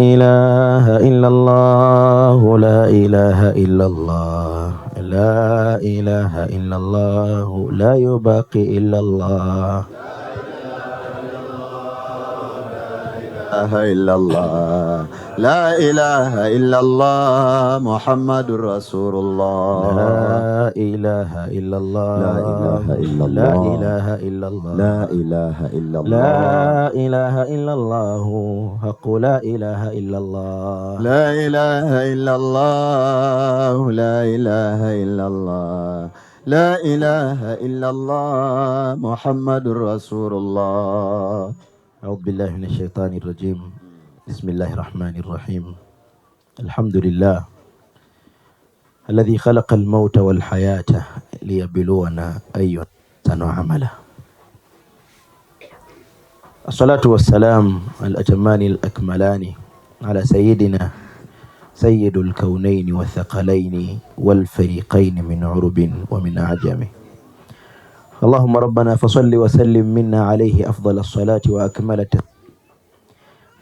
إله إلا الله لا إله إلا الله لا إله إلا الله لا يبقي إلا الله إله إلا الله لا إله إلا الله محمد رسول الله لا إله إلا الله لا إله إلا لا الله إله إلا الله لا إله إلا الله لا إله إلا الله حق لا إله إلا الله لا إله إلا الله لا إله إلا الله لا إله إلا الله محمد رسول الله أعوذ بالله من الشيطان الرجيم بسم الله الرحمن الرحيم الحمد لله الذي خلق الموت والحياة ليبلونا أينا أحسن عملا الصلاة والسلام الأتمان الأكملان على سيدنا سيد الكونين والثقلين والفريقين من عرب ومن أعجم اللهم ربنا فصل وسلم منا عليه أفضل الصلاة وأكمل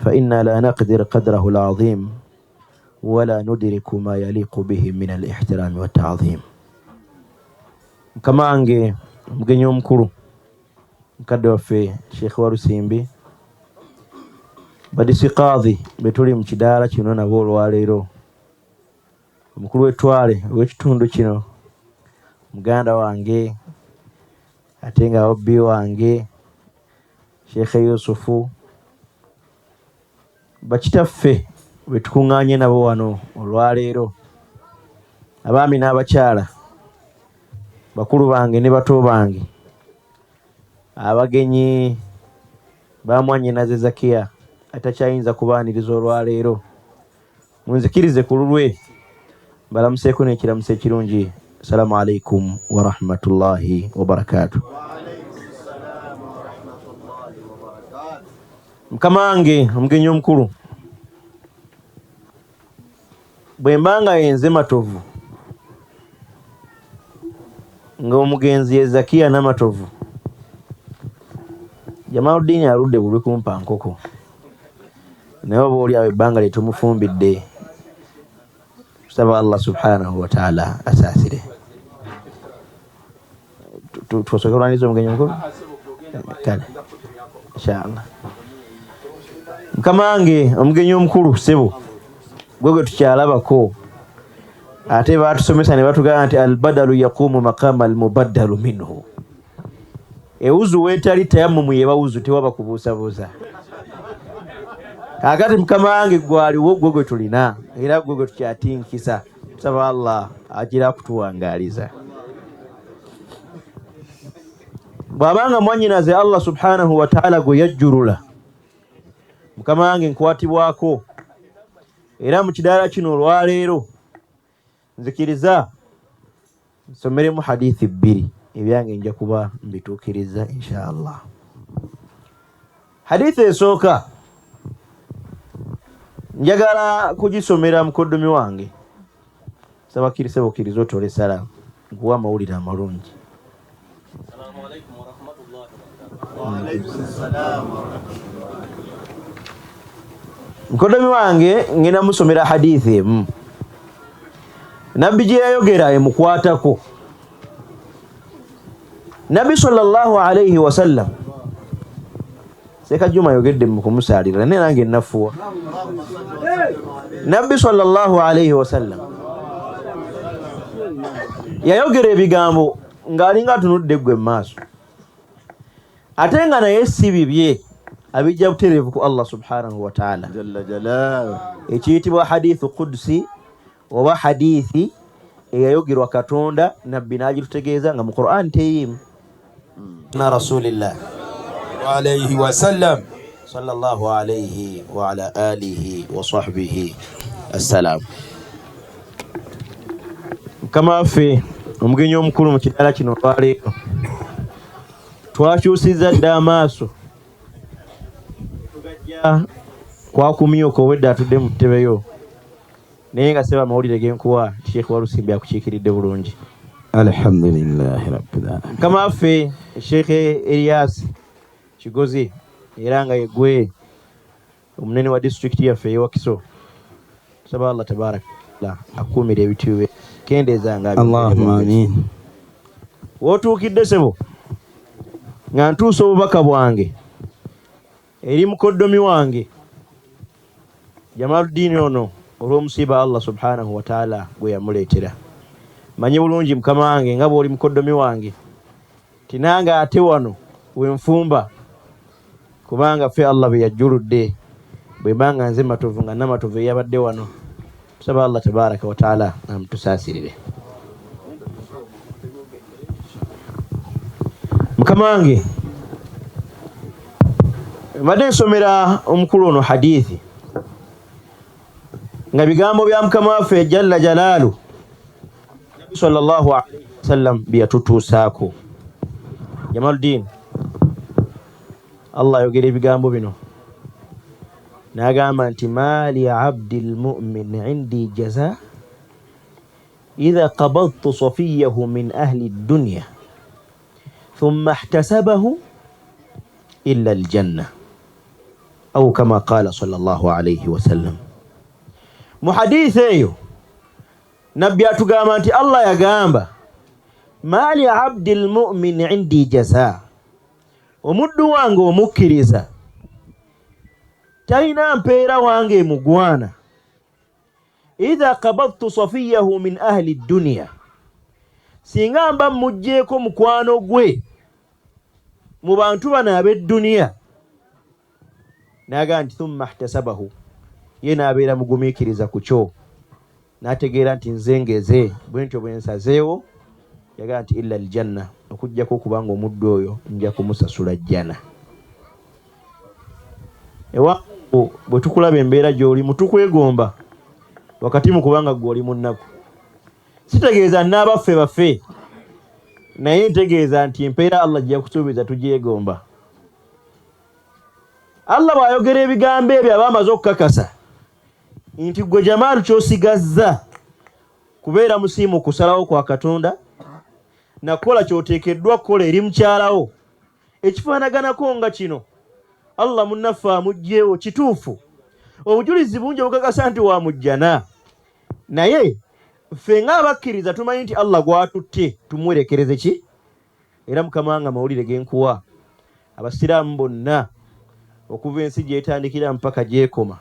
فإنا لا نقدر قدره العظيم ولا ندرك ما يليق به من الاحترام والتعظيم. Mukama wange omugenyi omukulu mukadde waffe Sheikh Walusimbi, badisiqaadhi betuli mu kidaala kino nabo olwaleero, omukulu w'ettwale ow'ekitundu kino muganda wange ate nga wabbi wange Sheikh Yusufu, bakitaffe betukuŋŋaanye nabo wano olwaleero, abaami n'abakyala, bakulu bange ne bato bange, abagenyi ba mwannyinaze Zakiya atakyayinza kubaaniriza olwaleero, munzikirize ku lulwe mbalamuseeko n'ekiramuso ekirungi. Assalamu alaikum warahmatullahi wabarakaatu. Mukama wange omugenyi omukulu, bwe mba nga yenze Matovu ng'omugenzi ye Zakiya Namatovu, Jamaluddini aludde bulwi kumpa nkoko, naye oba oli awo ebbanga lye tumufumbidde, tusaba Allah subhanahu wa ta'ala asaasire. Tusooke olwaniriza omugenyi omukulu? Kale, inshallah. Mukama wange omugenyi omukulu, ssebo gwe gwe tukyalabako, ate baatusomesa ne batugamba nti albadalu yaqumu maqama almubaddalu minhu, ewuzu weetali tayammumu yeba wuzu, tewaba kubuusabuusa. Kaakati mukama wange gwaliwo gwe gwe tulina era gwe gwe tukyatinkisa, tusaba Allah agira akutuwangaaliza. Bw'abanga mwannyinaze Allah subhanahu wa ta'ala gwe yajjulula, mukama wange nkwatibwako era mu kidaala kino olwaleero nzikiriza nsomeremu hadithi bbiri, ebyange nja kuba mbituukiriza insha Allah. Hadithi esooka njagala kugisomera mukoddomi wange, saba kkiriza bukkiriza otoole salaamu nkuwa amawulire amalungi. Mukoddomi wange ngenda musomera hadithi emu nabbi gye yayogera emukwatako. Nabbi sallallahu alayhi wasallam, Seeka Juma ayogedde mu kumusaalira naye nange nafuwa. Nabbi sallallahu alayhi wasallam yayogera ebigambo ng'alinga atunudde ggwe mu maaso, ate nga naye si bibye, abijja butereevu ku Allah subhanahu wa ta'ala. Jalla jalaaluhu. Ekiyitibwa hadithu qudsi oba hadithi eyayogerwa Katonda nabbi n'agitutegeeza nga mu Qur'an teyiimu. Na Rasulillah alayhi wasallam sallallahu alayhi wa ala alihi wa sahbihi assalam. Mukama waffe omugenyi omukulu mu kidaala kino olwaleero, twakyusizza dda amaaso tugajja kwakumyuka obwedda atudde mu ttebe yo, naye nga seba amawulire genkuwa Sheikh Walusimbi akukiikiridde bulungi. Alhamdulillahi rabbil alamin. Mukama waffe Sheikh Elias Kigozi era nga yegwe Omunene wa disitulikiti yaffe ey'ewakiso, tusaba Allah tabaraka akuumire ebitiibwa, kendeezanga. Allahumma amin. Wootuukidde sebo nga ntuusa obubaka bwange eri mukoddomi wange Jamaluddini ono olw'omusiiba Allah subhanahu wataala gwe yamuleetera. Manyi bulungi mukama wange nga bw'oli mukoddomi wange, tinange ate wano wenfumba, kubanga ffe Allah bwe yajjuludde bwe mba nga nze Matovu nga Namatovu eyabadde wano. Tusaba Allah tabaraka wataala amutusaasirire. Mukama wange, mbadde nsomera omukulu ono hadithi nga bigambo bya mukama waffe jalla jalaalu sallallahu alaihi wasallam byeyatutuusaako. Jamaluddin, Allah ayogera ebigambo bino n'agamba nti ma li abdi lmumin indi jaza idha qabadtu safiyahu min ahli dunya thumma ihtasabahu illa aljanna, au kama qala sallallahu alaihi wasallam. Mu hadithi eyo nabbi atugamba nti Allah yagamba ma li abdi lmumin indi jaza, omuddu wange omukkiriza talina mpeera wange emugwana, idha qabadtu safiyahu min ahli dunya, singa mba muggyeko mukwano gwe mu bantu bano ab'edduniya, n'agamba nti thumma ihtasabahu, ye n'abeera mugumiikiriza ku kyo n'ategeera nti nze ngeze bwe ntyo bwe nsazeewo, yagamba nti illa aljanna, okuggyako okubanga omuddu oyo nja kumusasula jjana. Ewa bwe tukulaba embeera gy'olimu tukwegomba wakati mu kubanga ggwe oli mu nnaku. Sitegeeza n'abaffe baffe, naye ntegeeza nti empeera Allah gye yakusuubiza tugyegomba. Allah bw'ayogera ebigambo ebyo aba amaze okukakasa nti ggwe Jamaalu ky'osigazza kubeera musiimu kusalawo kwa Katonda nakukola ky'oteekeddwa kukola eri mukyalawo. Ekifaanaganako nga kino Allah munnaffe amuggyewo kituufu, obujulizi bungi obukakasa nti wa mujjana, naye ffe ng'abakkiriza tumanyi nti Allah gw'atutte tumuwerekereze ki? Era mukama nga amawulire genkuwa, abasiraamu bonna okuva ensi gyetandikira mpaka gyekoma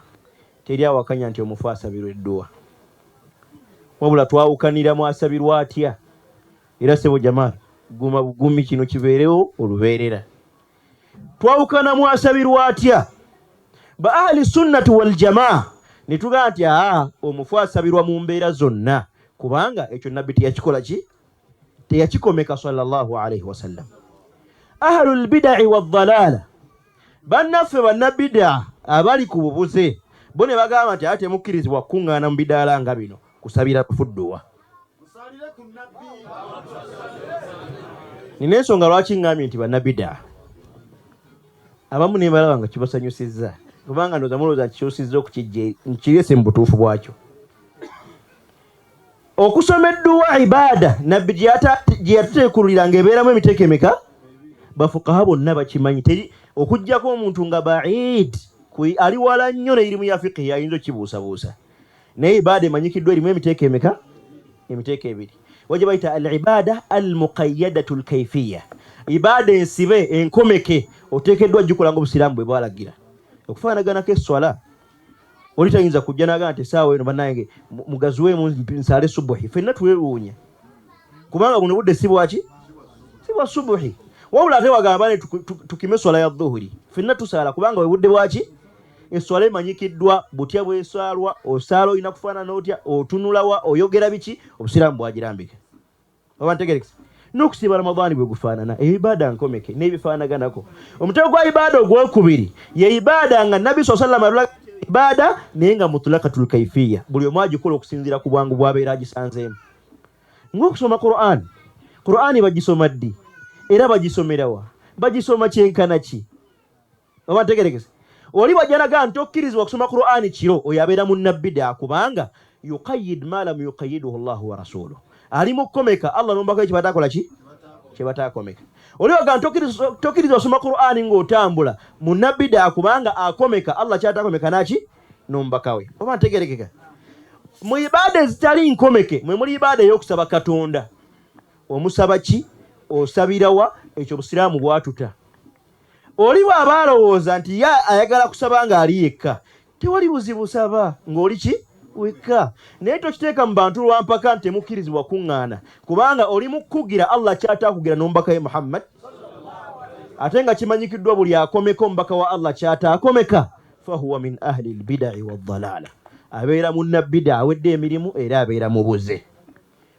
teri awakanya nti omufu asabirwa edduwa, wabula twawukanira mu asabirwa atya. Era sebo Jamal, guma bugumi, kino kibeerewo olubeerera. Twawukana mu asabirwa atya. Ba ahli sunnati wal jamaa ne tugamba nti aa omufu asabirwa mu mbeera zonna, kubanga ekyo nabbi teyakikola ki, teyakikomeka sallallahu alaihi wasallam. Ahlul bidai wadhalala, bannaffe bannabida abali ku bubuze bo ne bagamba nti ate temukkirizibwa kukuŋŋaana mu bidaala nga bino kusabira fudduwa. Nina ensonga lwaki ŋŋambye nti bannabida abamu ne balaba nga kibasanyusizza, kubanga ndowooza mulowooza nkikyusizza okukijja nkirese mu butuufu bwakyo. Okusoma edduwa ibaada nabbi gye yatuteekululira ng'ebeeramu emiteeko emeka, bafukaha bonna bakimanyi, teri okuggyako omuntu nga baid ali wala nnyo ne irimu ya fiqihi ayinza okukibuusabuusa. Naye ibaada emanyikiddwa erimu emiteeko emeka? Emiteeko ebiri, wajja bayita al ibaada al muqayyadatu al kayfiya, ibaada ensibe enkomeke oteekeddwa gikola ng'obusiraamu bwe bwalagira. Okufaanaganako esswala, oli tayinza kujja n'agamba nti essaawa eno bannange mugaziweemu nsaale subuhi. Ffenna twewuunya kubanga buno budde si bwaki, si bwa subuhi. Wabula ate wagamba ne tukime esswala ya dhuhuri, ffenna tusaala kubanga bwe budde bwaki. Esswala emanyikiddwa butya bwesaalwa, osaala olina kufaanana otya, otunulawa, oyogera biki, obusiraamu bwagirambika. Oba ntegerekese n'okusiiba Ramadhaani bwe gufaanana, eyo ibaada nkomeke n'ebifaanaganako. Omutego gwa ibaada ogwokubiri ye ibaada nga nabbi saa sallam alulaga ibaada naye nga mutulakatul kaifiya, buli omu agikola okusinziira ku bwangu bw'abeera agisanzeemu. Ng'okusoma Qur'an, Qur'ani bagisoma ddi era bagisomerawa, bagisoma kyenkana ki? Oba ntegerekese, oli bw'ajja nagaa nti tokkirizibwa kusoma Qur'ani kiro, oyo abeera munnabbidaa, kubanga yuqayid ma lam yuqayiduhu llahu wa rasuluhu, ali mu kukomeka Allah n'omubaka we kye bataakola ki, kye bataakomeka. Oli wagamba tokkiriza osoma Qur'ani ng'otambula munnabida, kubanga akomeka Allah kyatakomeka naki n'omubaka we. Oba ntegerekeka? Mu ibaada ezitali nkomeke mwe muli ibaada ey'okusaba Katonda. Omusaba ki? Osabirawa? Ekyo Obusiraamu bwatuta. Oli bw'aba alowooza nti ye ayagala kusaba ng'ali yekka, tewali buzibu, saba ng'oli ki wekka, naye tokiteeka mu bantu lwampaka nti temukkirizibwa kuŋŋaana, kubanga oli mu kukugira Allah kyataakugira n'omubaka we Muhammad, ate nga kimanyikiddwa buli akomeka omubaka wa Allah kyataakomeka fahuwa min ahli lbidai waddalaala, abeera munnabida awedde emirimu era abeera mubuze.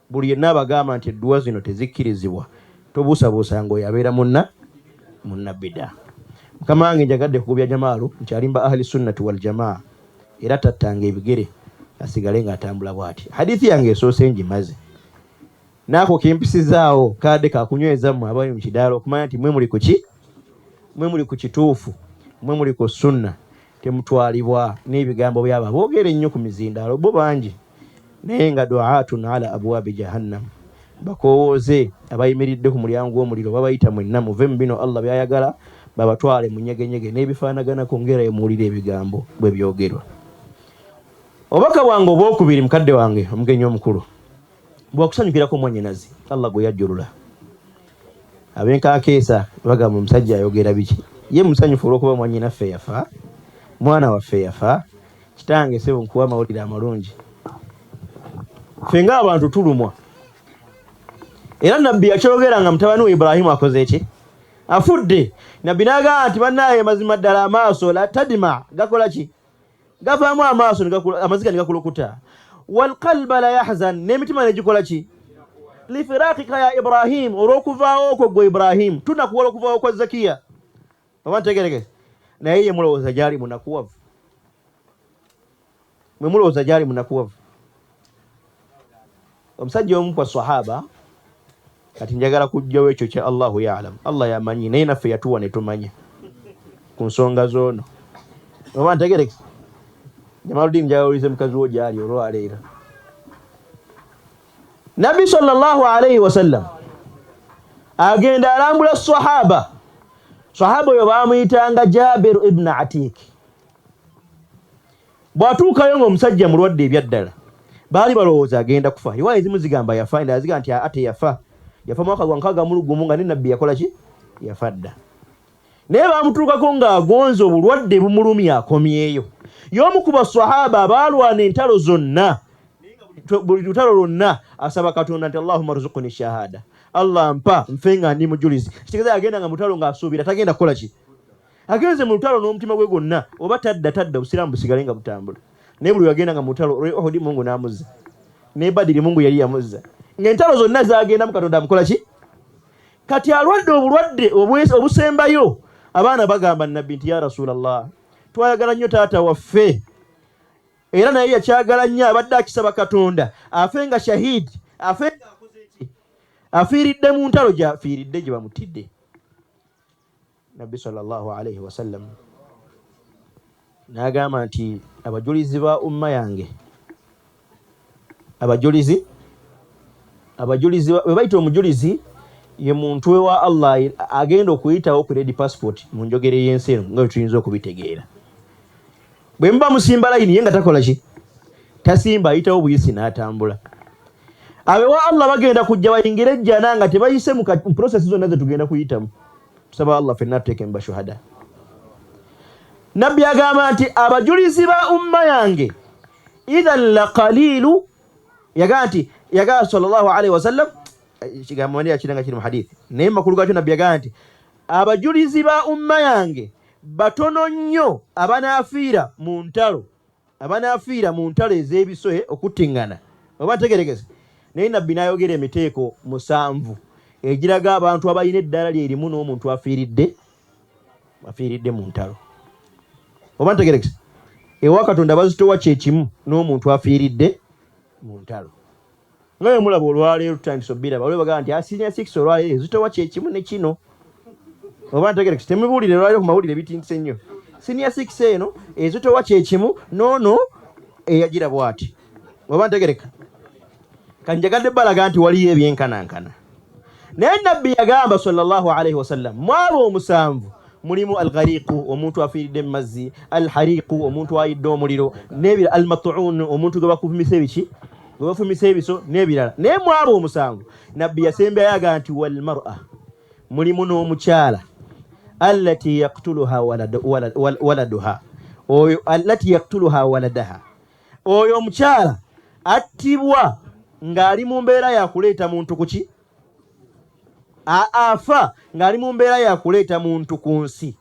Buli yenna abagamba nti edduwa zino tezikkirizibwa, tobuusabuusa ng'oyo abeera munnabida. Mukama wange, njagadde kugubya Jamaalu nti alimba ahli sunnati wal jamaa, era tattanga ebigere, asigale ng'atambula bw'ati. Hadithi yange esoose ngimaze, naako kimpisizaawo kaadde kakunyweza mmwe abali mu kidaala okumanya nti mwe muli ku ki, mwe muli ku kituufu, mwe muli ku sunna. Temutwalibwa n'ebigambo byabo aboogera ennyo ku mizindaalo, bo bangi naye nga duatun ala abwabi jahannam, bakowooze abayimiridde ku mulyango gw'omuliro, babayita mwenna muve mu bino Allah byayagala, babatwale mu nyegenyege n'ebifaanaganako ngera emuwulira ebigambo bwe byogerwa. Obubaka bwange obwokubiri, mukadde wange omugenyi omukulu, bwakusanyukirako mwannyinazi Allah gwe yajjulula. Abenkankeesa bagamba omusajja ayogera biki, ye musanyufu olw'okuba mwannyinaffe yafa, mwana waffe yafa. Kitange sebo, nkuwa amawulire amalungi. Ffe ng'abantu tulumwa, era nabbi yakyogera nga mutabani we Ibrahimu akoze ki, afudde. Nabbi n'agamba nti bannaaye, mazima ddala amaaso la tadima, gakola ki, gavaamu amaaso amaziga ne gakulukuta, walqalba la yahzan, n'emitima ne gikola ki, lifirakika ya Ibrahim, olw'okuvaawo okwo gwe Ibrahim, tunakuwala okuvaawo kwa Zakiya. Oba ntegereke? Naye ye mulowooza gyali munakuwavu? Mwe mulowooza gyali munakuwavu? Omusajja omu kwa sahaba, kati njagala kujjawo ekyo kya Allahu yalam, Allah yamanyi, naye naffe yatuwa ne tumanya ku nsonga zoono. Oba ntegereke? Jamaludin, njagala owulize mukazi wo gyali olwaleero. Nabbi sallallahu alaihi wasallam agenda alambula sahaba. Sahaba oyo bamuyitanga Jabir ibn Atik. Bw'atuukayo ng'omusajja mulwadde ebyaddala, baali balowooza agenda kufa. Riwaaya ezimu zigamba yafa, endala zigamba nti aa teyafa, yafa mwaka gwa 61 nga ne nabbi yakola ki, yafa dda. Naye bamutuukako ng'agonze, obulwadde bumulumya, akomyeyo. Y'omu ku basahaba abaalwana entalo zonna, buli lutalo lwonna asaba Katonda nti Allahumma ruzukuni shahada, Allah mpa nfe nga ndi mujulizi. Kitegeeza yagenda nga mutalo ng'asuubira tagenda kukola ki, agenze mu lutalo n'omutima gwe gwonna, oba tadda tadda, obusiraamu busigale nga butambula. Naye buli wagenda nga mu lutalo olwe Uhudi, Mungu n'amuzza, ne Badiri Mungu yali yamuzza, ng'entalo zonna zagendamu Katonda amukola ki. Kati alwadde obulwadde obusembayo. Abaana bagamba nabbi nti ya Rasulallah, twayagala nnyo taata waffe, era naye yakyagala nnyo, abadde akisaba Katonda afe nga shahidi, afe nga akoze ki, afiiridde mu ntalo gyafiiridde gye bamutidde. Nabbi sallallahu alaihi wasallam n'agamba nti abajulizi ba umma yange, abajulizi bwe bayita omujulizi ye muntu ewa Allah agenda okuyitawo ku red passport mu njogera ey'ensi eno nga bwe tuyinza okubitegeera. Bwe muba musimba layini, ye nga takola ki, tasimba, ayitawo buyisi n'atambula. Abewa Allah bagenda kujja bayingire ejjana nga tebayise mu process zonna ze tugenda kuyitamu. Tusaba Allah fenna tuteeke mu bashuhada. Nabbi agamba nti abajulizi ba umma yange idhan la qalilu, yagamba nti, yagamba sallallahu alaihi wasallam, kigambo mani yakiranga kiri mu hadithi, naye mu makulu gakyo nabbi yagamba nti abajulizi ba umma yange batono nnyo abanaafiira mu ntalo, abanaafiira mu ntalo ez'ebisohe, okuttiŋŋana. Oba ntegerekese? Naye nabbi n'ayogera emiteeko 7 egiraga abantu abalina eddaala lye erimu n'omuntu afiiridde mu ntalo. Oba ntegerekese? Ewa Katonda bazitowa kyekimu n'omuntu afiiridde mu ntalo. Nga bwe mulaba olwaleero tutandise obiraba, waliwo bagamba nti senior six olwaleero ezitowa kyekimu ne kino. Oba ntegerekese? Temubuulire olwaleero ku mawulire bitintise nnyo, senior six eno ezitowa kyekimu noono eyagira bw'ati. Oba ntegereka? Kanjagadde balaga nti waliyo ebyenkanankana. Naye Nabbi yagamba sallallahu alaihi wasallam, mwabo omusanvu mulimu alghariqu, omuntu afiiridde mu mazzi, alhariqu, omuntu ayidde omuliro, n'ebirala, almatuun, omuntu gwe bakufumisa ebiki, gwe bafumisa ebiso, n'ebirala. Naye mwabo omusanvu Nabbi yasembyayo agamba nti walmar'a, mulimu n'omukyala allati yaktuluha waladuha, oyo allati yaktuluha waladaha, oyo omukyala attibwa ng'ali mu mbeera ya kuleeta muntu kuki, afa ng'ali mu mbeera ya kuleeta muntu ku nsi.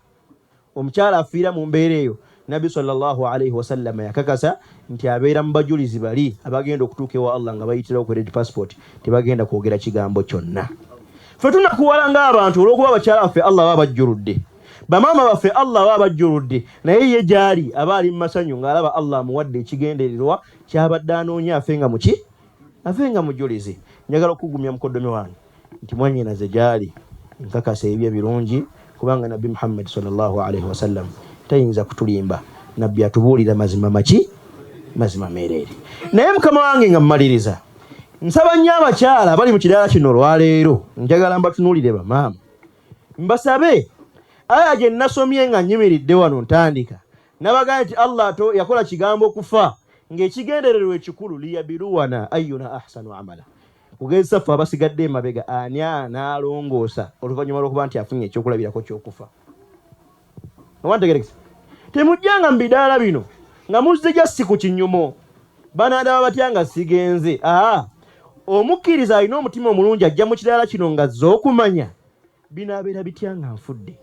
Omukyala afiira mu mbeera eyo, Nabbi sallallahu alaihi wasallama yakakasa nti abeera mu bajulizi bali abagenda okutuuka ewa Allah nga bayitirawo ku red passport, tebagenda kwogera kigambo kyonna. Ffe tunakuwala ng'abantu olw'okuba abakyala baffe Allah baba bajjuludde, bamaama baffe Allah baba bajjuludde, naye ye gy'ali aba ali mu masanyu ng'alaba Allah amuwadde ekigendererwa ky'abadde anoonya, afe nga muki, afe nga mujulizi. Njagala okukugumya mukoddomi wange nti mwannyinaze gy'ali nkakasa ebyo ebirungi, kubanga Nabbi Muhammad sallallahu alaihi wasallam tayinza kutulimba. Nabbi atubuulira mazima maki, mazima meereere. Naye mukama wange nga mmaliriza, nsaba nnyo abakyala abali mu kidaala kino olwaleero, njagala mbatunuulire bamaama, mbasabe aya gye nasomye nga nnyimiridde wano ntandika, nabagambye nti Allah yakola kigambo kufa ng'ekigendererwa ekikulu liyabiluwana ayyuna ahsanu amala, kugezesa ffe abasigadde emabega ani anaalongoosa oluvannyuma lw'okuba nti afunye ekyokulabirako ky'okufa. Oba ntegerekesa, temujjanga mu bidaala bino nga muzze si ku kinyumo, banandaba batya nga sigenze. Aa, omukkiriza alina omutima omulungi ajja mu kidaala kino nga azze okumanya binaabeera bitya nga nfudde.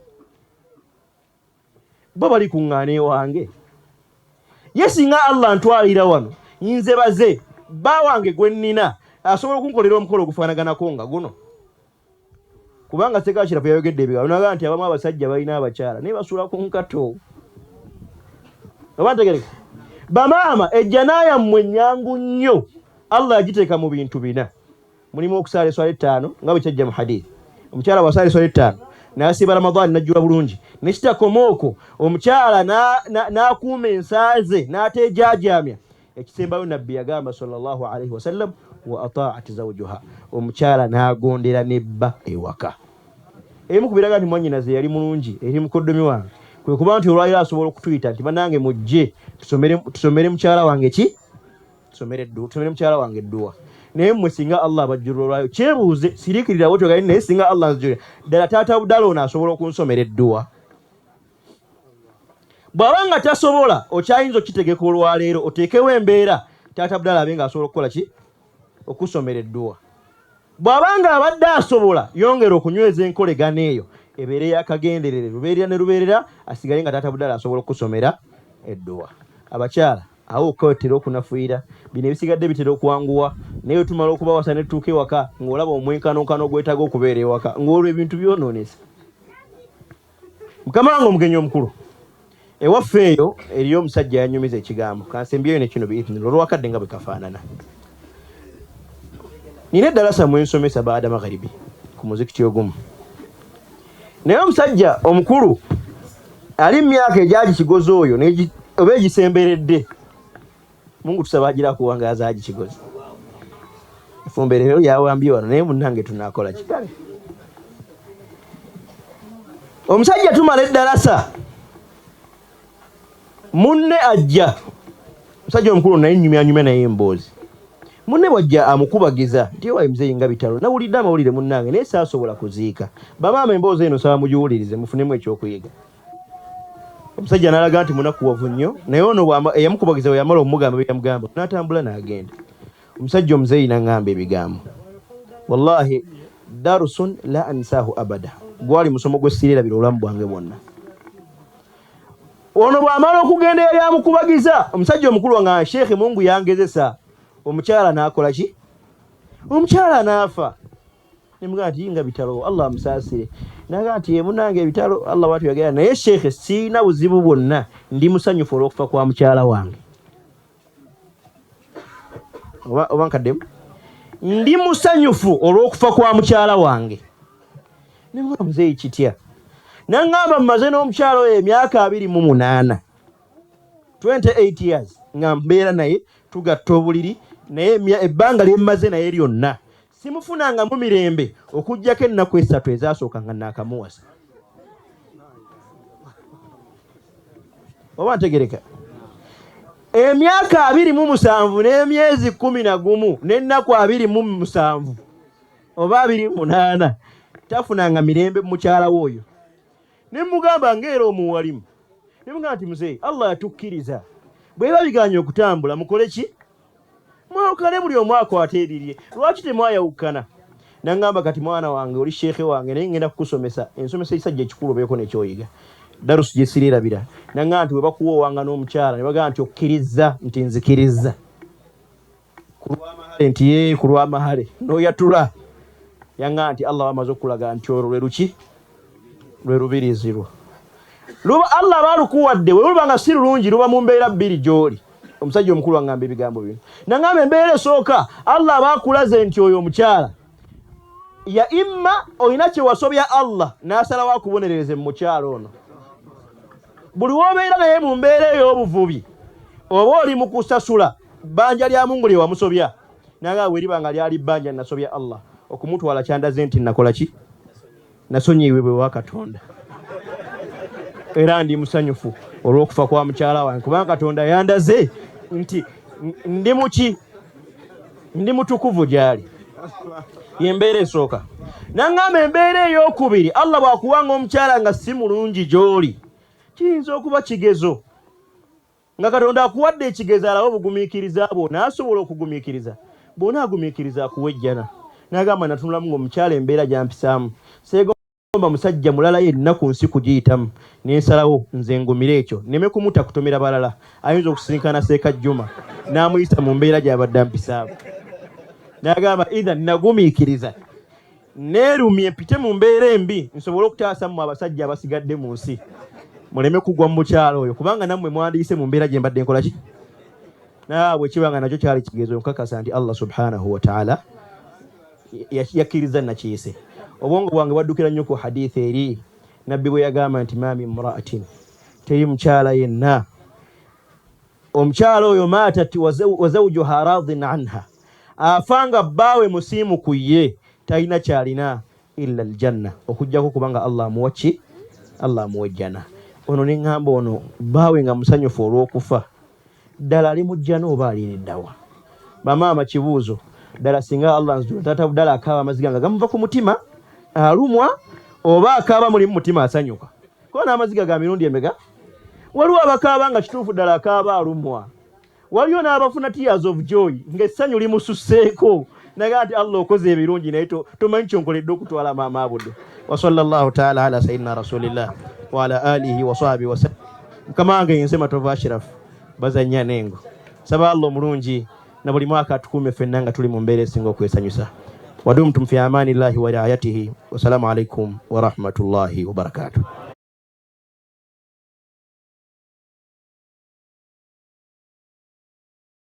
Bo bali kuŋŋaana ewange, ye singa Allah ntwalira wano nze baze bba wange gwe nnina asobola okunkolera omukolo ogufaanaganako nga guno, kubanga Ssekakirafu yayogedde ebigambo naga nti abamu abasajja balina abakyala naye basula ku nkato. Oba ntegereka, bamaama ejjana yammwe nnyangu nnyo. Allah yagiteeka mu bintu bina, mulimu okusaala eswala ettaano nga bwe kyajja mu hadithi. Omukyala bw'asaala eswala ettaano n'asiiba Ramadaani n'ajjula bulungi, ne kitakoma okwo, omukyala n'akuuma ensaaze n'ateejaajaamya. Ekisembayo Nabbi yagamba sallallahu alaihi wasallam, wa ataat zawjuha, omukyala n'agondera nebba ewaka. Ebimu ku biraga nti mwannyinaze yali mulungi eri mukoddomi wange kwe kuba nti olwaliro asobola okutuyita nti banange mujje tusomere mukyala wange ki, tusomere mukyala wange edduwa. Naye mmwe singa Allah abajjulula olwayo, kyebuuze, siriikirira bwotyo, naye singa Allah nzijulira ddala taata Budala ono asobola okunsomera edduwa? Bw'aba nga tasobola, okyayinza okitegeka olwaleero oteekewo embeera taata Budala abe ng'asobola okukola ki, okusomera edduwa. Bw'aba nga abadde asobola, yongera okunyweza enkolegana eyo ebeere yakagenderere lubeerera ne lubeerera, asigale nga taata Budala asobola okusomera edduwa. Abakyala awo okotera okunafuira, bino ebisigadde bitera okwanguwa, naye tumala okubawasa ne tutuuka ewaka ng'olaba omwenkanonkano ogwetaaga okubeera ewaka, ng'olwo ebintu byonoonese. Mukama wange omugenyi omukulu, ewaffe eyo eriyo omusajja yanyumiza ekigambo, kansembyeyo ne kino biithnillah olwakadde nga bwe kafaanana. Nina eddalasa mwe nsomesa baada magharibi ku muzikiti ogumu, naye omusajja omukulu ali mu myaka egyagi kigozi oyo oba egisemberedde, Mungu tusaba agira akuwangaaza agi kigozi, effumbeerero yawambye wano, naye munnange tunaakola kikale. Omusajja tumala eddalasa, munne ajja, omusajja omukulu naye nyumyanyumya naye emboozi, munne bwajja amukubagiza nti ewayi muzeeyi nga bitalo, nawulidde amawulire munnange naye saasobola kuziika. Bamaama emboozi eno nsaba mugiwulirize mufunemu ekyokuyiga. Omusajja n'alaga nti munakuwavu nnyo, naye ono eyamukubagiza bwe yamala omugamba bye yamugamba n'atambula n'agenda. Omusajja omuzeeyi n'aŋŋamba ebigambo, wallahi darusun la ansahu abada, gwali musomo gwe sirerabira obulamu bwange bwonna. Ono bw'amala okugenda eyali amukubagiza, omusajja omukulu nga sheekhe Mungu yangezesa, omukyala n'akola ki? Omukyala n'afa. Nemugamba nti nga bitalo, Allah amusaasire. Nagamba nti munange ebitalo Allah bw'atyo yagenda, naye sheekhe sirina buzibu bwonna, ndi musanyufu olw'okufa kwa mukyala wange. Oba nkaddemu, ndi musanyufu olw'okufa kwa mukyala wange. Nemugamba muzeeyi kitya? Naŋŋamba mmaze n'omukyala oyo emyaka 28, 28 years nga mbeera naye, tugatta obuliri naye, ebbanga lye mmaze naye lyonna Simufunangamu mirembe okuggyako ennaku esatu ezasooka nga naakamuwasa. Oba ntegereka? Emyaka 27 n'emyezi 11 n'ennaku 27 oba 28 tafunanga mirembe mukyala we oyo. Ne mugamba ng'era omuwalimu, ne mugamba nti muzeeyi, Allah yatukkiriza, bwe biba biganye okutambula mukole ki? Mwawukane, buli omu akwate erirye. Lwaki temwayawukana? Nangamba kati mwana wange oli sheekhe wange, naye ngenda kukusomesa ensomesa ekisajja ekikulu obeeko nekyoyiga. Darusu gye sirerabira. Nangamba nti bwe bakuwa owanga n'omukyala ne bagamba nti okkirizza, nti nzikirizza ku lw'amahale, nti ye ku lw'amahale, n'oyatula. Yangamba nti Allah bamaze okukulaga nti olwo lwe luki? Lwe lubirizi lwo. Luba Allah balukuwadde, bwe luba nga si lulungi luba mu mbeera bbiri gy'oli. Omusajja omukulu angamba ebigambo bino. Nangamba embeera esooka, Allah aba akulaze nti oyo omukyala ya imma olina kye wasobya Allah n'asalawo akubonerereze mu mukyala ono. Buli w'obeera naye mu mbeera ey'obuvubi oba oli mu kusasula bbanja lya Mungu lye wamusobya. Nangamba bwe liba nga lyali bbanja nasobya Allah, okumutwala kyandaze nti nakola ki? Nasonyiwibwa ewa Katonda. Era ndi musanyufu olw'okufa kwa mukyala wange, kubanga Katonda yandaze nti ndi muki? Ndi mutukuvu gy'ali. Y'embeera esooka. Nangamba embeera ey'okubiri, Allah bw'akuwanga omukyala nga si mulungi gy'oli, kiyinza okuba kigezo. Nga Katonda akuwadde ekigezo alabe obugumiikiriza bwo, n'asobola okugumiikiriza. Bw'onaagumiikiriza akuwa ejjana. N'agamba natunulamu ng'omukyala embeera gy'ampisaamu, seegomba musajja mulala yenna ku nsi kugiyitamu. Ne nsalawo nze ngumire ekyo nneme kumuta kutomera balala. Ayinza okusisinkana Seeka Juma n'amuyisa mu mbeera gy'abadde ampisaamu. N'agamba idha nagumiikiriza, neerumye mpite mu mbeera embi nsobole okutaasa mmwe abasajja abasigadde mu nsi, muleme kugwa mu mukyala oyo, kubanga nammwe mwandiyise mu mbeera gye mbadde nkola ki. Naye bwe kiba nga nakyo kyali kigezo, nkakasa nti Allah subhanahu wa ta'ala yakkiriza nakiyise. Obwongo bwange bwaddukira nnyo ku hadithi eri Nabbi bwe yagamba nti ma min mra'atin, teri mukyala yenna, omukyala oyo matat wa zawjuha radin anha, afa nga bbaawe musiimu ku ye, talina kyalina illa aljanna, okuggyako kubanga Allah amuwa ki? Allah amuwa ejjana. Ono ne ŋŋamba ono bbaawe nga musanyufu olw'okufa, ddala ali mu jjana oba aliriddawa? Bamaama kibuuzo ddala, singa Allah nzijula taata ddala akaaba amaziga nga gamuva ku mutima alumwa, oba akaaba muli mu mutima asanyuka? Kuba n'amaziga ga mirundi emeka? Waliwo abakaaba nga kituufu ddala akaaba alumwa, waliyo n'abafuna tears of joy ng'essanyu limususseeko, naga nti Allah okoze ebirungi naye tomanyi kyonkoledde okutwala maama Abudu. Wa sallallahu ta'ala ala sayyidina rasulillah wa ala alihi wa sahbihi wa sallam. Mukama wange yenze Matovu Ashraf bazannya n'engo. Saba Allah omulungi na buli mwaka atukuume ffenna nga tuli mu mbeera esinga okwesanyusa. Wadumtum fi amanillahi wa riayatihi. Wassalamu alaikum wa rahmatullahi wa barakatuh.